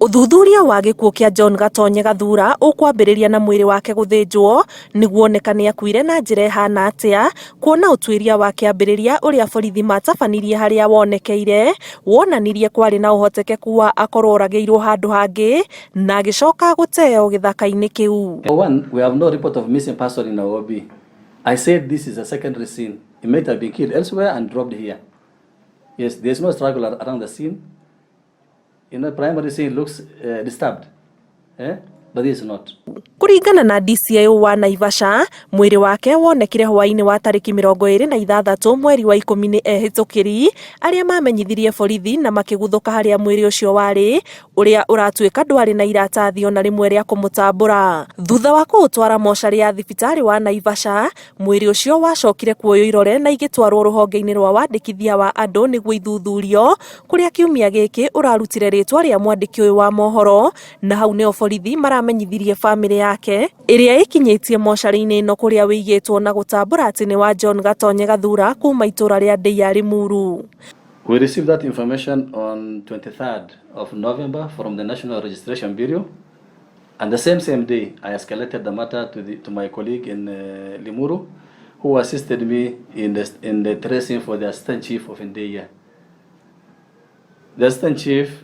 Ũthuthuria wa gĩkuũ kĩa John Gatonye Gathura ũkwambĩrĩria na mwĩrĩ wake gũthĩnjwo nĩguo onekane akuire na njĩra ĩhana atĩa, kuona ũtuĩria wa kĩambĩrĩria ũrĩa borithi matabanirie harĩa wonekeire wonanirie kwarĩ na ũhotekeku wa akorwo oragĩirwo handũ hangĩ na agĩcoka gũteo gĩthaka-inĩ kĩu. For one, we have no report of missing person in our OB. I said this is a secondary scene. He might have been killed elsewhere and dropped here. Yes, there's no struggle around the scene. Primary scene looks disturbed, eh? But it's not. Kũringana na DCIO wa Naivasha, mwĩrĩ wake wonekire hwaĩ-inĩ wa tarĩki 26 mweri wa 10 nĩ ehĩtũkĩri arĩa mamenyithirie borithi na makĩguthũka harĩa mwĩrĩ ũcio warĩ, ũrĩa ũratuĩka ndwarĩ na iratathi ona rĩmwe rĩa kũmũtambũra. Thutha wa kũũtwara mocarĩ ya thibitarĩ wa Naivasha, mwĩrĩ ũcio wacokire kuoywo irore na igĩtwarwo rũhonge-inĩ rwa wandĩkithia wa andũ nĩguo ithuthurio, kũrĩa kiumia gĩkĩ ũrarutire rĩtwa rĩa mwandĩki ũyũ wa mohoro, na hau nĩho borithi maramenyithirie bamĩrĩ yake ĩrĩa ĩkinyĩtie mocarĩ-inĩ ĩno kũrĩa wĩigĩtwo na gũtambũra atĩ nĩ wa John Gatonye Gathura kuma itũra rĩa Ndeiya Limuru. We received that information on 23rd of November from the National Registration Bureau, and the same day I escalated the matter to my colleague in Limuru, who assisted me in the tracing for the assistant chief of Ndeiya. The assistant chief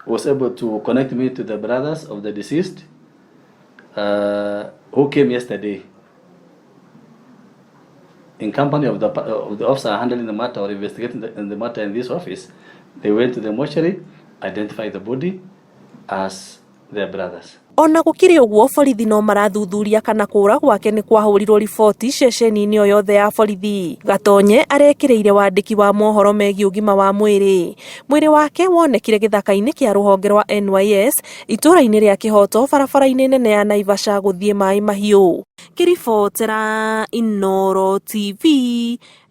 was able to connect me to the brothers of the deceased, who came yesterday in company of the officer handling the matter or investigating the matter in this office. They went to the mortuary, identified the body as their brothers. Ona gũkĩrĩ ũguo, borithi no marathuthuria kana kũra gwake nĩ kwahũrirwo riboti ceceni-inĩ o yothe ya borithi. Gatonye arekĩrĩire wandĩki wa mohoro megiĩ ũgima wa mwĩrĩ. Mwĩrĩ wake wonekire gĩthaka-inĩ kĩa rũhonge rwa NYS itũũra-inĩ rĩa Kĩhoto, barabara-inĩ nene ya Naivasha gũthiĩ Maĩ Mahiũ. Ngĩribotera Inooro TV,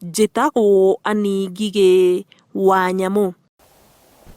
njĩtagwo Annie Ngigĩ wa Nyamũ.